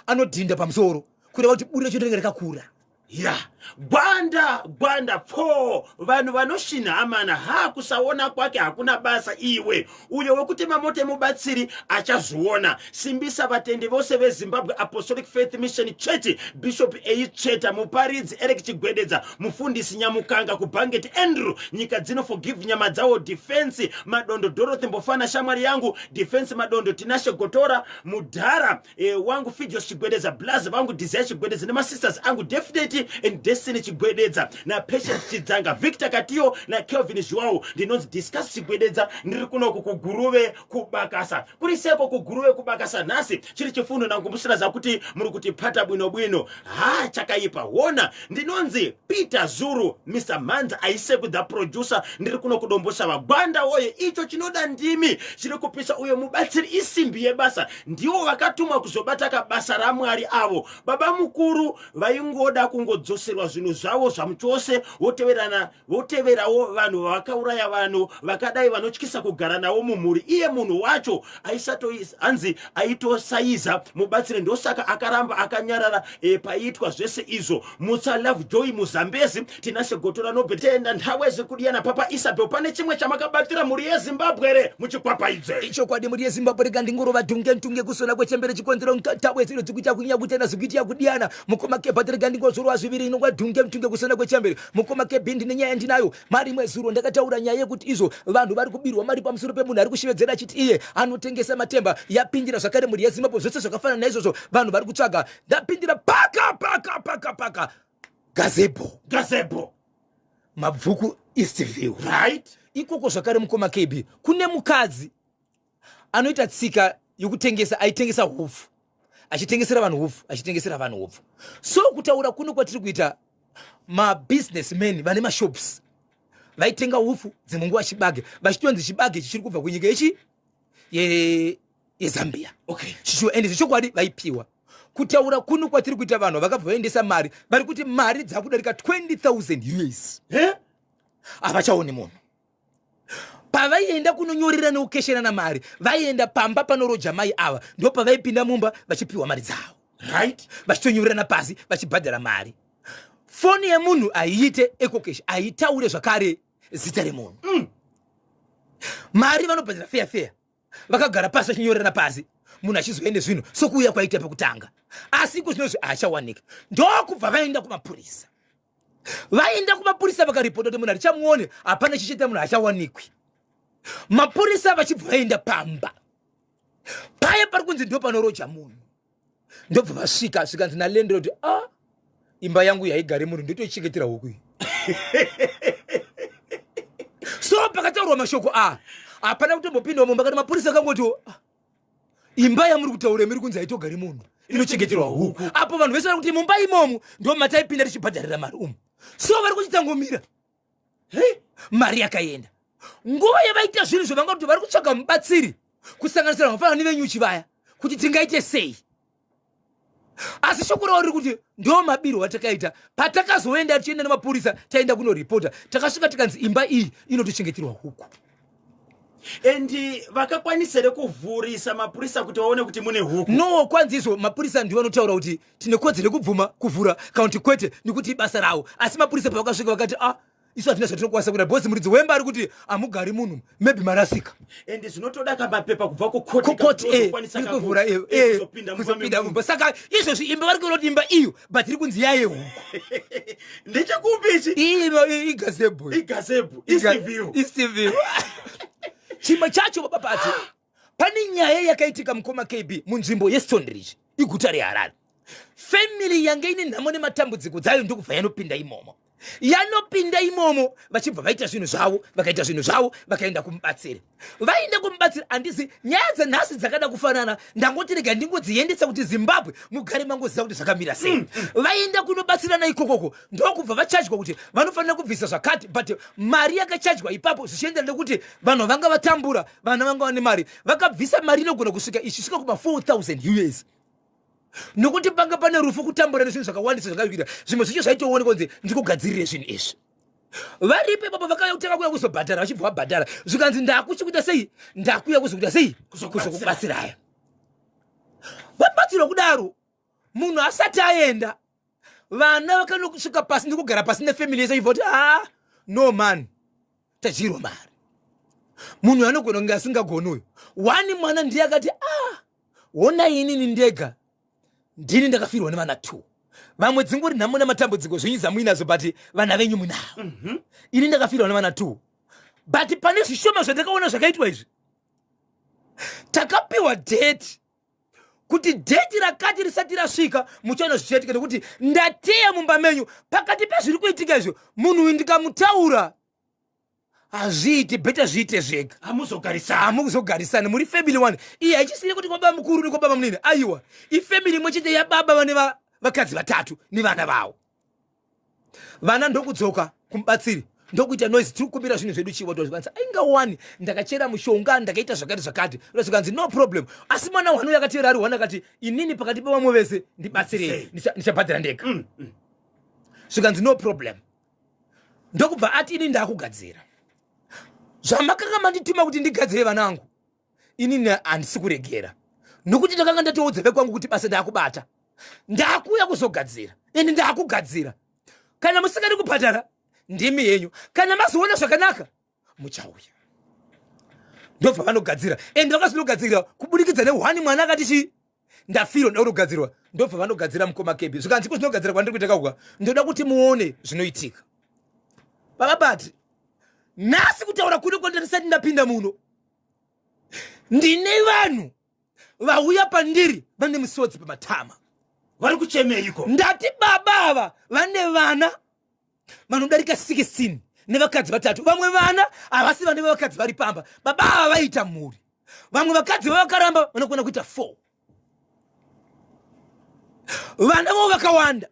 anodhinda pamusoro, kureva kuti buri racho rinenge rakakura. Ya, Gwanda, Gwanda pfo, vanhu vanoshinha amana. Ha, kusaona kwake hakuna basa iwe. Uyo wekutema mota yemubatsiri achazviona. Simbisa vatendi vose veZimbabwe Apostolic Faith Mission Church, Bishop Eitsveta, muparidzi Eric Chigwededza, mufundisi Nyamukanga kuBhanget, Andrew Nyika dzino, Forgive Nyama dzawo, Defense Madondo, Dorothy Mbofana, shamwari yangu Defense Madondo, Tinashe Gotora, mudhara wangu Fidios Chigwedeza, blaz vangu Desire Chigwedeza, nemasisters angu Definity and Destiny Chigwededza naPatient Chidzanga, Victor Katiyo naKelvin Zhuwawu. Ndinonzi Discuss Chigwededza, ndiri kunoku kuGuruve kubakasa. Kuri seko kuGuruve kubakasa nhasi chiri chifundo nangumbusira zakuti muri kuti pata bwino bwino. Ha, chakaipa hona. Ndinonzi Peter Zuru, Mr Manza Aiseku the producer, ndiri kuno kuDomboshava. Gwanda woye, icho chinoda ndimi chiri kupisa. Uyo mubatsiri isimbi yebasa, ndivo vakatumwa kuzobata kabasa raMwari avo. Baba mukuru vaingoda kungodzoserwa zvinhu zvavo zvamuchose, voteverana, voteverawo vanhu vavakauraya. Vanhu vakadai vanotyisa kugara navo mumhuri. Iye munhu wacho aisato hanzi aitosaiza mubatsiri, ndosaka akaramba akanyarara paiitwa zvese izvo. Mutsa Love Joy Muzambezi, Tinashe Gotora, Nobetenda Ntawezi Kudiyana. Papa Isabel, pane chimwe chamakabatira mhuri yeZimbabwe re muchikwapaidze? Ichokwadi, mhuri yeZimbabwe, rega ndingorova dhunge ntunge kusona kwechembere chikonzero ntawezero dzikuita kunya kutenda zikuita kudiyana. Mukoma Kebhat, rega ndingozorova zviviri inongwa dhunge ntunge kusona kwechembere. Mukoma Kebi, ndine nyaya ndinayo. Marimwe zuro ndakataura nyaya yekuti izvo vanhu vari kubirwa mari pamusoro pemunhu ari kushevedzera achiti iye anotengesa matemba. Yapindira zvakare mhuri yeZimbabwe, zvose zvakafanana naizvozvo, vanhu vari kutsvaga. Ndapindira paka paka paka paka gazebo. Gazebo. Mabvuku Eastview. Right. Ikoko zvakare, mukoma KB, kune mukadzi. Anoita tsika yokutengesa, aitengesa hupfu, achitengesera vanhu hupfu, achitengesera vanhu hupfu. So kutaura kuno kwatiri kuita, mabusinessmen vane mashops vaitenga hupfu, dzimwe nguva chibage, vachitonzi chibage chichiri kubva kunyika yechi yeZambia. Chicho ende zvechokwadi vaipiwa. Kutaura kuno kwatiri kuita, vanhu vakabva vaendesa mari, vari kuti mari dzakudarika 20,000 US. Havachaoni munhu. Pavaienda kunonyorera nekukesherana mari, vaienda pamba panoroja mai ava, ndo pavaipinda mumba vachipiwa mari dzavo. Vachitonyorerana pasi, vachibhadhara mari. Foni yemunhu haiite EcoCash, haitaure zvakare zita remunhu. Mari vanobhadhara feya feya, vakagara pasi vachinyorerana pasi, munhu achizoende zvinhu sokuuya kwaita pekutanga. Asi iko zvinozvi haachawanika. Ndokubva vaenda kumapurisa. Vaenda kumapurisa, vakaripota kuti munhu hatichamuone, hapana chichiita, munhu haachawanikwi. Mapurisa vachibva vaenda pamba paya pari kunzi ndo panoroja munhu. Ndobva vasvika, zvikanzi nalandlord kuti, "A, ah, imba yangu yaigare munhu, ndotoichengetera huku iyi." So pakataurwa mashoko a, hapana kutombopindwa mumba. Kana mapurisa akangoti, "Ah, imba yamuri kutaura muri kunzi haitogari munhu, inochengeterwa huku, apo vanhu vese vari kuti mumba imomo ndo mataipinda tichibhadharira mari umu." So vari kuchitangomira mari yakaenda. Nguva yavaita zvinhu zvavanga kuti vari kutsvaga mubatsiri, kusanganisira vafanana nevenyuchi vaya, kuti tingaite sei. Asi shoko ravo riri kuti ndo mabiro atakaita. Patakazoenda, tichienda nemapurisa, taenda kunoripota, takasvika tikanzi imba iyi inotochengeterwa huku. And vakakwanisa here kuvhurisa mapurisa kuti vaone kuti mune huku? No, kwanzi izvo mapurisa ndivo vanotaura kuti tine kodzero yekubvuma kuvhura kana kuti kwete, nekuti ibasa ravo. Asi mapurisa pavakasvika vakati, "A, ah, isu hatina zvatinokwanisa kuita because muridzi wemba ari kuti hamugari munhu, maybe marasika." And zvinotoda kamapepa kubva kukoti kuvhura, kuzopinda mumba. Saka izvozvi imba vari kuona kuti imba iyo, but iri kunzi yayehuku. Ndechekupi ichi? Igazebo. Igazebo. Eastview. Chimwe chacho, baba Pati, pane nyaya yakaitika, mukoma KB, munzvimbo yeStoneridge, iguta reHarare. Family yange ine nhamo nematambudziko dzayo, ndokubva yanopinda imomo. Yanopinda imomo, vachibva vaita zvinhu zvavo, vakaita zvinhu zvavo, vakaenda kumubatsiri. Vaenda kumubatsiri, handisi nyaya dzenhasi dzakada kufanana, ndangoti rega ndingodziendesa kuti Zimbabwe mugare mangoziva kuti zvakamira sei. Vaenda kunobatsirana ikokoko, ndokubva vachajwa kuti vanofanira kubvisa zvakati, but mari yakachajwa ipapo, zvichienderana nekuti vanhu vanga vatambura, vana vanga vane mari, vakabvisa mari inogona kusvika ichisvika kuma 4000 US, nokuti panga pane rufu, kutambura nezvinhu zvakawandisa zvakaita. Zvimwe zvicho zvaitoonekwa kunzi ndikugadzirire zvinhu izvi. Varipo ipapo vakauya kutanga kuuya kuzobhadhara, vachibva vabhadhara, zvikanzi, "Ndakuchikuita sei? Ndakuuya kuzokuita sei? Kuzokubatsiraya." Vabatsirwa kudaro, munhu asati aenda, vana vakanosvika pasi ndikugara pasi nefamily yese, achibva kuti, "Ha, no man, tadyirwa mari." Munhu anogona kunge asingagoni uyu. Wani mwana ndiye akati, "Ah, honai, inini ndega ndini ndakafirwa nevana two. Vamwe dzingori nhamo nematambudziko zvenyu dzamuinazo, but vana venyu munavo. Ini ndakafirwa nevana two, but pane zvishoma zvandakaona zvakaitwa izvi. Takapiwa date kuti date rakati risati rasvika muchaona zvichaitika, nekuti ndateya mumba menyu pakati pezviri kuitika izvo. Munhu uyu ndikamutaura hazviiti, better zviite zvega." Hamuzogarisana. Hamuzogarisana, muri family one iyi. Haichisiri kuti kwababa mukuru nekwababa munini, aiwa, ifamily imwe chete yababa vane vakadzi vatatu nevana vavo. Vana ndokudzoka kumubatsiri, ndokuita noise, "Tiri kukumbira zvinhu zvedu." Chiwa ainga wani, "Ndakachera mushonga, ndakaita zvakati zvakati." Zvikanzi, "No problem." Asi mwana wani uyo akatevera ari wani akati, "Inini pakati pevamwe vese ndibatsirei, ndichabhadhara ndega." Zvikanzi, "No problem." Ndokubva ati, "Ini ndakugadzira zvamakanga mandituma kuti ndigadzire. Vanangu, inini handisi kuregera, nokuti ndakanga ndatoudza vekwangu kuti basa ndakubata, ndakuuya kuzogadzira, ende ndakugadzira. Kana musingadi kubhadhara, ndimi yenyu. Kana mazoona zvakanaka, muchauya." Ndobva vanogadzira, ende vakazonogadzira kuburikidza nehwani mwana akati, "Chii, ndafiro, ndoda kutogadzirwa." Ndobva vanogadzira, mukoma Kebi. Zvikanzi, "Kuzvinogadzira kwandiri kuita kauka, ndoda kuti muone zvinoitika." Baba Bati, nhasi kutaura kuri kwandisati ndapinda muno, ndine vanhu vauya pandiri vane misodzi pamatama. Vari kuchemeiko? Ndati baba ava vane vana vanodarika 16 nevakadzi vatatu. Vamwe vana havasi vane vavakadzi vari pamba. Baba ava vaita mhuri. Vamwe vakadzi vavakaramba vanokwana kuita 4. Vana vavo vakawanda.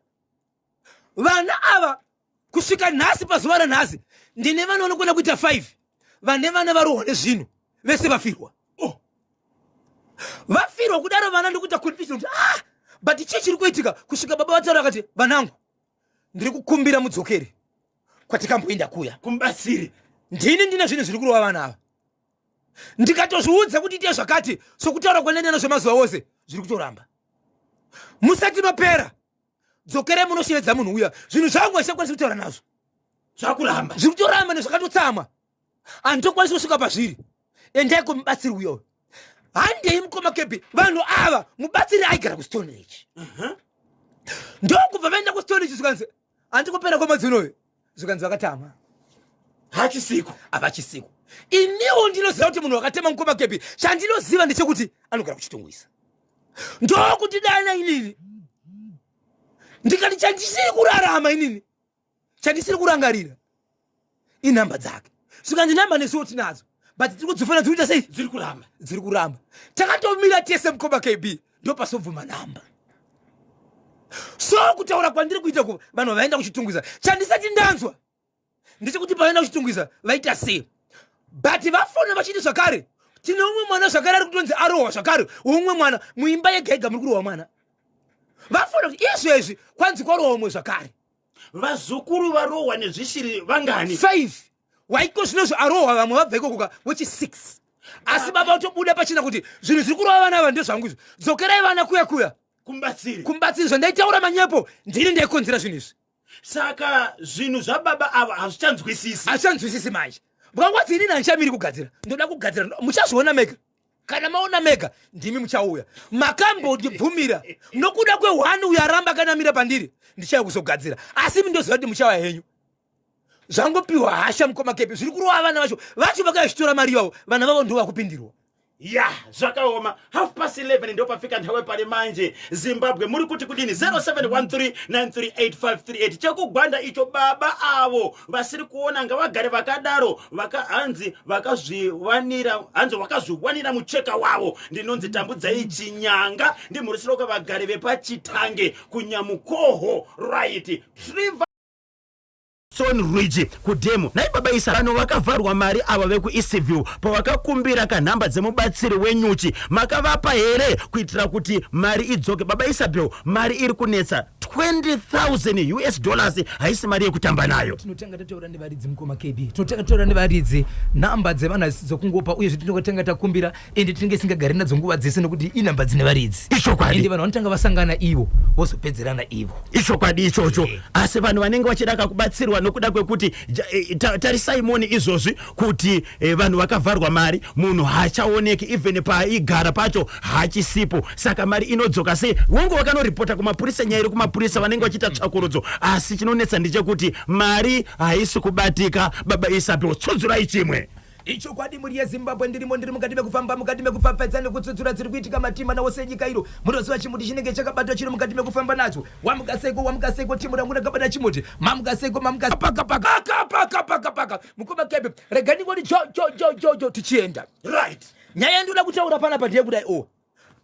Vana ava kusvika nhasi, pazuva ranhasi, ndine vana vanokwana kuita 5 vane vana varohwa nezvinhu, vese vafirwa. Oh. Vafirwa kudaro vana, ndikuita confusion kuti ah, but chii chiri kuitika? Kusvika baba vataura vakati, vanangu, ndiri kukumbira mudzokere kwatikamboenda kuya kumubatsiri. Ndini ndine zvinhu zviri kurova vana ava. Ndikatozviudza kuti ite zvakati, sokutaura kwananyana zvemazuva ose, zviri kutoramba. Musati mapera, dzokerai munoshevedza munhu uya. Zvinhu zvangu hazvichakwanisi kutaura nazvo. Zvakuramba. Zviri kutoramba nezvakatotsamwa, handitokwanisi kusvika pazviri. Endai kumubatsiri uyoyo. Handei, mukoma Kepi. Vanhu ava, mubatsiri aigara kuStoneridge. Ndokubva vaenda kuStoneridge, zvikanzi handikupera kwemwedzi unoyu, zvikanzi vakatama. Hachisiko. Havachisiko. Iniwo ndinoziva kuti munhu wakatema, mukoma Kepi, chandinoziva ndechekuti anogara kuChitungwiza. Ndokuti dana inini ndikati chandisiri kurarama inini, chandisiri kurangarira inhamba dzake. Zvikanzi nhamba nesuwo tinadzo, but tiri kudzifona, dziri kuita sei? Dziri kuramba. Dziri kuramba. Takatomira tese, mukoma KB, ndopasobvuma nhamba. So kutaura kwandiri kuita ku vanhu vaenda kuChitungwiza, chandisati ndanzwa ndechekuti pavaenda kuChitungwiza vaita sei, but vafona vachiti zvakare tine umwe mwana zvakare ari kutonzi arohwa zvakare. Umwe mwana muimba yega yega muri kurohwa mwana. Vafona kuti izvezvi kwanzi kwarohwa umwe zvakare. Vazukuru varohwa nezvishiri vangani? 5 waiko zvinozvo arohwa, vamwe vabva ikokoka wechi6. Asi baba vatobuda pachina kuti zvinhu zviri kurova vana ava ndezvangu izvi, dzokerai vana kuya kuya kumubatsiri. Kumubatsiri. Zvandaitaura manyepo, ndini ndaikonzera zvinhu izvi. Saka zvinhu zvababa ava hazvichanzwisisi. Hazvichanzwisisi manje. Bwangwadzi, inini handichamiri kugadzira, ndoda kugadzira. Muchazviona mega. Kana maona mega, ndimi muchauya. Makambondibvumira nokuda kwehwani uyo aramba akanamira pandiri, ndichauya kuzogadzira. Asi mindoziva kuti muchauya henyu. Zvangopiwa hasha, mukoma Kepi. Zviri kurova vana vacho vakauya zvichitora mari yavo, vana vavo ndo vakupindirwa. Ya, zvakaoma. 11:30 ndopafika nthawe pali manje. Zimbabwe, muri kuti kudini? 0713938538. Chekugwanda icho, baba avo vasiri kuona ngavagare vakadaro. Vaka hanzi vakazviwanira, hanzi vakazviwanira mucheka wavo. Ndinonzi Tambudzai Chinyanga, ndimhurisiroko vagari vepaChitange kuNyamukoho. Right, Trevor Son Ridge kudhemu. Nhai baba Isa, vanhu vakavharwa mari ava vekuEastview, pavakakumbira kanhamba dzemubatsiri wenyuchi, makavapa here kuitira kuti mari idzoke? Baba Isabel, mari iri kunetsa. 20,000 US dollars haisi mari yekutamba nayo. Tinotanga tataura nevaridzi, mukoma KB. Tinotanga tataura nevaridzi. Nhamba dzevanhu hadzisi dzokungopa, uyezve tinotanga takumbira, ende tinenge tisingagari nadzo nguva dzese nekuti inhamba dzine varidzi. Ichokwadi. Ende vanhu vanotanga vasangana ivo, vozopedzerana ivo. Ichokwadi ichocho. Asi vanhu vanenge vachida kakubatsirwa nokuda kwekuti tarisai moni izvozvi kuti vanhu vakavharwa mari, munhu haachaoneki, even paaigara pacho haachisipo. Saka mari inodzoka sei? Wonge wakanoripota kumapurisa, nyaya iri kumapurisa, vanenge vachiita tsvakurudzo. Asi chinonetsa ndechekuti mari haisi kubatika. Baba Isabel, tsudzurai chimwe. Ichokwadi, mhuri yeZimbabwe, ndirimo, ndiri mukati mekufamba, mukati mekupfapfaidza nekutsutsura dziri kuitika matima nawo senyika iro. Munoziva chimuti chinenge chakabatwa chiri mukati mekufamba nacho. Wamuka seiko, wamuka seiko, timu rangu rakabata chimuti. Mamuka seiko, mamuka paka paka paka paka paka paka. Mukoma Kebe, rega ndingoti jo jo jo jo jo, tichienda. Right. Nyaya yandinoda kutaura panapa ndeyekudai o.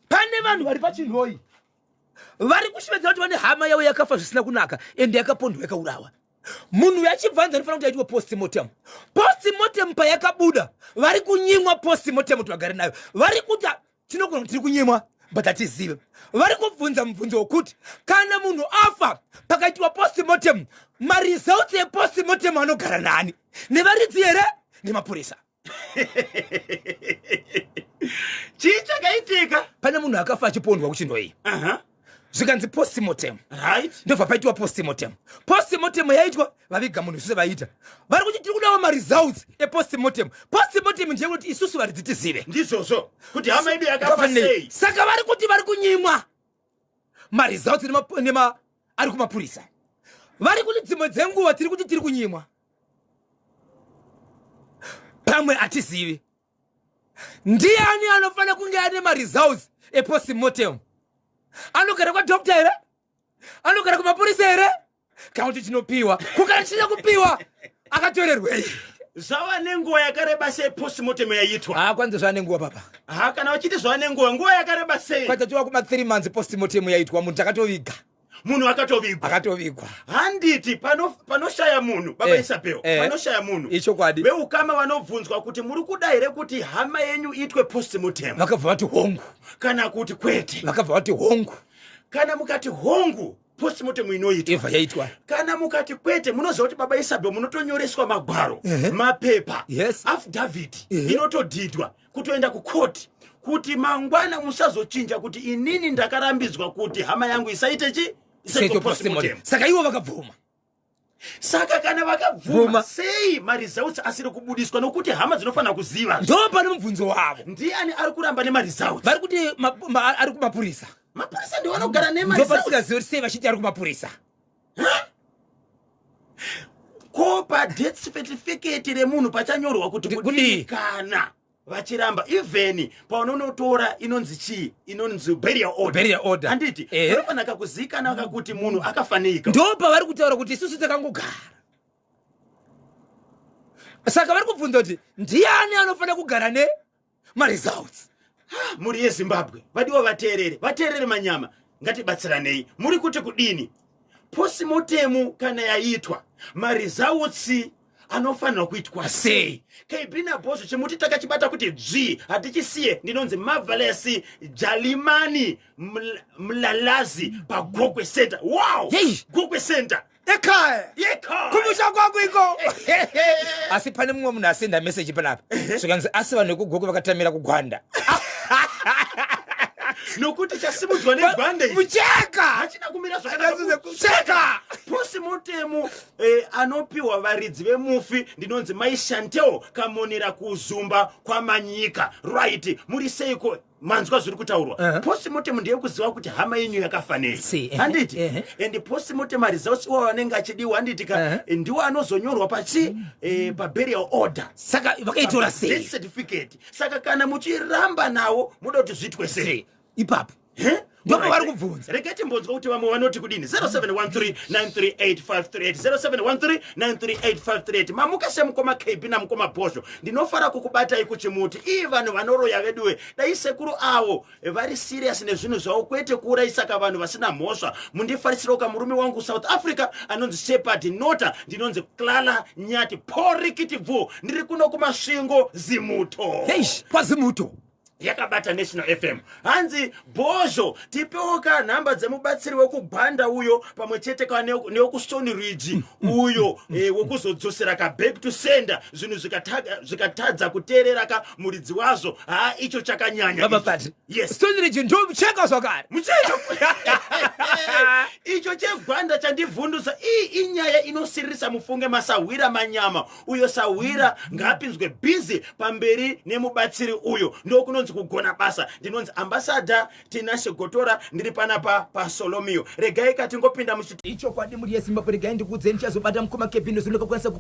Pane vanhu vari paChinhoi vari kushevedzera kuti vane hama yavo yakafa zvisina kunaka, ende yakapondwa, yakaurawa. Munhu uyu achibvanza anofanira kuti aitwe postmortem. Postmortem payakabuda, vari kunyimwa postmortem kuti vagare nayo. Vari kuti tinogona kuti tiri kunyimwa, but hatizive. Vari kubvunza mubvunzo wekuti kana munhu afa pakaitwa postmortem, maresults epostmortem anogara nani? Nevaridzi here, nemapurisa? Chii chakaitika? Pane munhu akafa achipondwa kuChinhoi. Zvikanzi postmortem. Ndobva paitwa postmortem. Postmortem yaitwa, vaviga munhu zvise vaita. Vari kuti tiri kudawo maresults epostmortem. Postmortem ndeyekuti isusu varidzi tizive ndizvozvo kuti hama yedu yakafa sei. Saka vari kuti vari kunyimwa maresults nema ari kumapurisa. Vari kuti dzimwe dzenguva tiri kuti tiri kunyimwa, pamwe hatizivi ndiani anofanira kunge ane maresults epostmortem. Anogara kwadoctor here, anogara kumapurisa here, kana kuti tinopiwa? Kukana tisina kupiwa, akatorerwei? Zvava nenguva yakareba sei postmortem yaitwa? Haa, kwanzi zvava nenguva, papa. Ha, kana vachiti zvava nenguva, nguva yakareba sei? Kwatatiwa kuma 3 months postmortem yaitwa, munhu takatoviga. Munhu akatovigwa? Akatovigwa. Handiti panoshaya munhu, baba Isabel, panoshaya munhu, Ichokwadi. Veukama vanobvunzwa kuti muri kuda here kuti hama yenyu itwe postmortem? Vakabva vati hongu. Kana kuti kwete? Vakabva vati hongu. Kana mukati hongu, postmortem inoitwa. Ibva yaitwa. Kana mukati kwete, munoziva kuti, baba Isabel, munotonyoreswa magwaro, mapepa, affidavit inotodhidwa kutoenda kukoti, kuti mangwana musazochinja kuti inini ndakarambidzwa kuti hama yangu isaite chi isaitwe Isaitwe postmortem. Postmortem. Saka ivo vakabvuma. Saka kana vakabvuma, Bvuma. sei maresults asiri kubudiswa? Nokuti hama dzinofanira kuziva. Ndo pane mubvunzo wavo. Ndiani ari kuramba nemaresults? Vari kuti ari kumapurisa. Mapurisa ndiwo anogara nemaresults. Ndopatisikazivi kuti sei vachiti ari kumapurisa. Ko padeath certificate remunhu pachanyorwa kuti Kuti kudii kudii? kana vachiramba? Even paunonotora inonzi chii, inonzi burial order. Burial order. Handiti panofanira kuzikanwa kakuti munhu akafanika? Ndo pavari kutaura kuti isusu takangogara. Saka vari kubvunza kuti ndiani anofanira kugara nemaresults? Mhuri yeZimbabwe, vadiwa vateerere, vateerere manyama, ngatibatsiranei. Muri kuti kudini? Postmortem kana yaitwa, maresults anofanirwa kuitwa sei? KB naBhozho, chimuti takachibata kuti dzvi, hatichisiye. Ndinonzi Marvelous Jalimani Mlalazi paGokwe Center. Wow! Yei! Gokwe Center. Ekhaya. Yekhaya. Kumusha kwangu iko. Asi pane mumwe munhu asenda meseji panapa, zvikanzi asi vanhu vekuGokwe vakatamira kuGwanda. Nokuti chasimudzwa negwanda ichi Mucheka. Hachina kumira zvakanaka. Mucheka. Postmortem anopiwa varidzi vemufi. Ndinonzi Mai Shantel Kamonera, kuZumba kwaManyika. Right, muri seiko? Manzwa zviri kutaurwa. Postmortem ndeyekuziva kuti hama yenyu yakafa nei. Si, ehe, Handiti? Ehe. And postmortem maresults iwawo anenge achidiwa, handiti ka? Ndiwo anozonyorwa pachi paburial order. Saka vakaitora sei? Death certificate. Saka kana muchiramba nawo, muda kuti zviitwe sei? Sei ipapo? Eh? Ndipo Alright. vari kubvunza. Regai timbonzwa kuti vamwe vanoti kudini. 0713938538, 0713938538. Mamuka semukoma KB namukoma Bhozho, ndinofara kukubatai kuchimuti. Ii, vanhu vanoroya veduwe, dai sekuru avo vari serious nezvinhu zvavo, kwete kuurayisaka vanhu vasina mhosva. Mundifarisirewo kamurume wangu South Africa anonzi Shepard Nota. Ndinonzi Clara Nyati Porikitibvu, ndiri kuno kuMasvingo, Zimuto. Heish, kwaZimuto. Yakabata National FM. Hanzi Bhozho, tipewo ka nhamba dzemubatsiri wekuGwanda uyo, pamwe chete ka newekuStone Ridge uyo, wekuzodzosera ka back to sender zvinhu zvikatadza kuteerera ka muridzi wazvo. Ha, icho chakanyanya Baba icho. Patri. Yes. Stone Ridge ndo mucheka zvakare. Muchecho icho cheGwanda chandivhundusa. Iyi inyaya inosiririsa, mufunge. Masahwira manyama uyo, sahwira ngaapinzwe bhizi pamberi nemubatsiri uyo, ndokunonzi kugona basa. Ndinonzi Ambassador Tinashe Gotora, ndiri panapa paSolomio. Regai katingopinda muchi Ichokwadi, muri yeZimbabwe, regai ndikuudzei, ndichazobata mukoma Kebino zinokakwanisa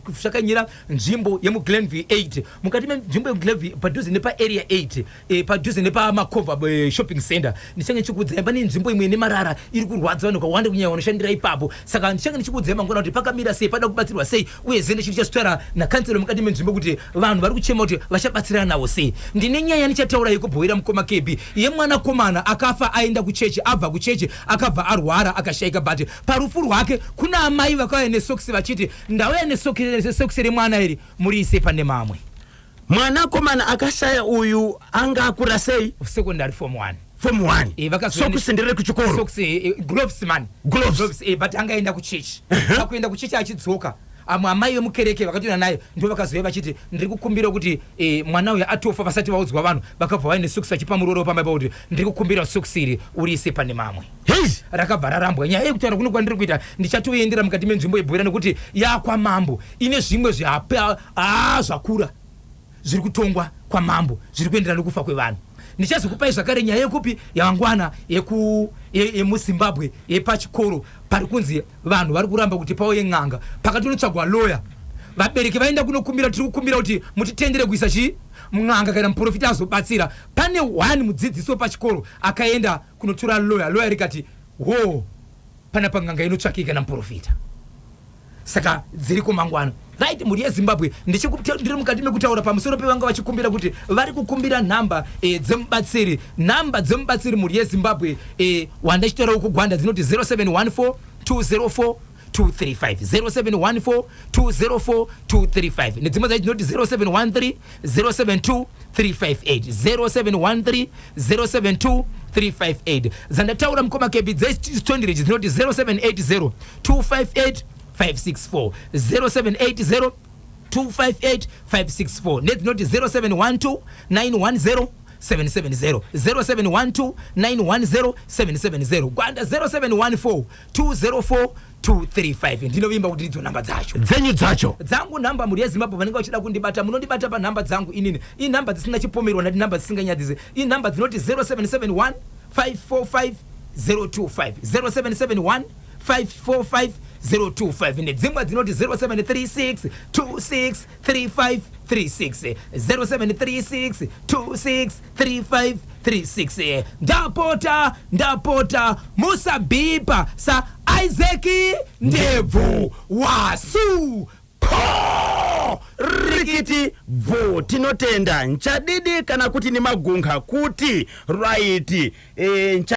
kushakanyira nzvimbo yemuGlenview 8. Mukati menzvimbo yemuGlenview, padhuze nepaArea 8, padhuze nepaMakova Shopping Center, ndichange ndichikuudzai pane nzvimbo imwe ine marara iri kurwadza vanhu vakawanda, kunyanya vanoshandira ipapo. Saka ndichange ndichikuudzai mangwana kuti pakamira sei, pada kubatsirwa sei, uye zende chiri chazvitaura nakanselo mukati menzvimbo kuti vanhu vari kuchema kuti vachabatsirana navo sei. Ndine nyaya ndichataura yekubhoira mukoma KB, yemwanakomana akafa aenda kuchechi, abva kuchechi akabva arwara akashayika. But parufu rwake kuna amai vakauya nesokisi vachiti ndauya nesokisi remwana iri, muriise pane mamwe. Mwanakomana akashaya uyu anga akura sei? Secondary form 1. Form 1? Vakazouya Sokisi nderekuchikoro? Socks, gloves man. Gloves. But angaenda kuchechi, akuenda kuchechi achidzoka, amwe amai vemukereke vakatoenda naye, ndo vakazouya vachiti ndiri kukumbira kuti mwana uyu atofa vasati vaudzwa vanhu. Vakabva vaine sokisi vachipa muroora pamba kuti ndiri kukumbira sokisi iri uriise pane mamwe. Hei! Rakabva rarambwa. Nyaya yekutaura kuno kwandiri kuita, ndichatoendera mukati menzvimbo yebhora nekuti yakwamambo, ine zvimwe zviapa zvakura zviri kutongwa kwamambo zviri kuenderana nekufa kwevanhu. Ndichazokupai zvakare nyaya yekupi yamangwana yemuZimbabwe yepachikoro pari kunzi vanhu vari kuramba kuti pauye n'anga, pakati unotsvagwa loya. Vabereki vaenda kunokumbira, tiri kukumbira kuti mutitendere kuisa chii, n'anga kana muprofita azobatsira. Pane one mudzidzisi wepachikoro akaenda kunotora loya, loya rikati ho, panapa n'anga inotsvakika namuprofita. Saka dziri kumangwana. Right, mhuri yeZimbabwe, ndiri mukati mekutaura pamusoro pevanga vachikumbira kuti vari kukumbira nhamba dzemubatsiri. Nhamba dzemubatsiri, mhuri yeZimbabwe, wandachitaurawo kuGwanda, dzinoti 0714 204 235, 0714 204 235. Nedzimwe dzacho dzinoti 0713 072 358, 0713 072 358. Dzandataura, mukoma Kebi, dzeStoneridge dzinoti 0780 258 564, 0780 258 564. Nedzinoti 0712 910 770, 0712 910 770. Gwanda 0714 204 235. Ndinovimba kuti ndidzo nhamba dzacho. Dzenyu dzacho. Dzangu nhamba, mhuri yeZimbabwe, vanenge vachida kundibata, munondibata panhamba dzangu inini. Inhamba dzisina chipomerwa, ndati nhamba dzisinganyadzise. Inhamba dzinoti 0771 545 025, 0771 545 025. Nedzimwe dzinoti 0736 26 35 36, 0736 26 35 36. Ndapota, ndapota, musabhipa saIsaac Ndebvu wasu po rikiti bvu. Tinotenda nchadidi kana kuti nemagunga kuti right.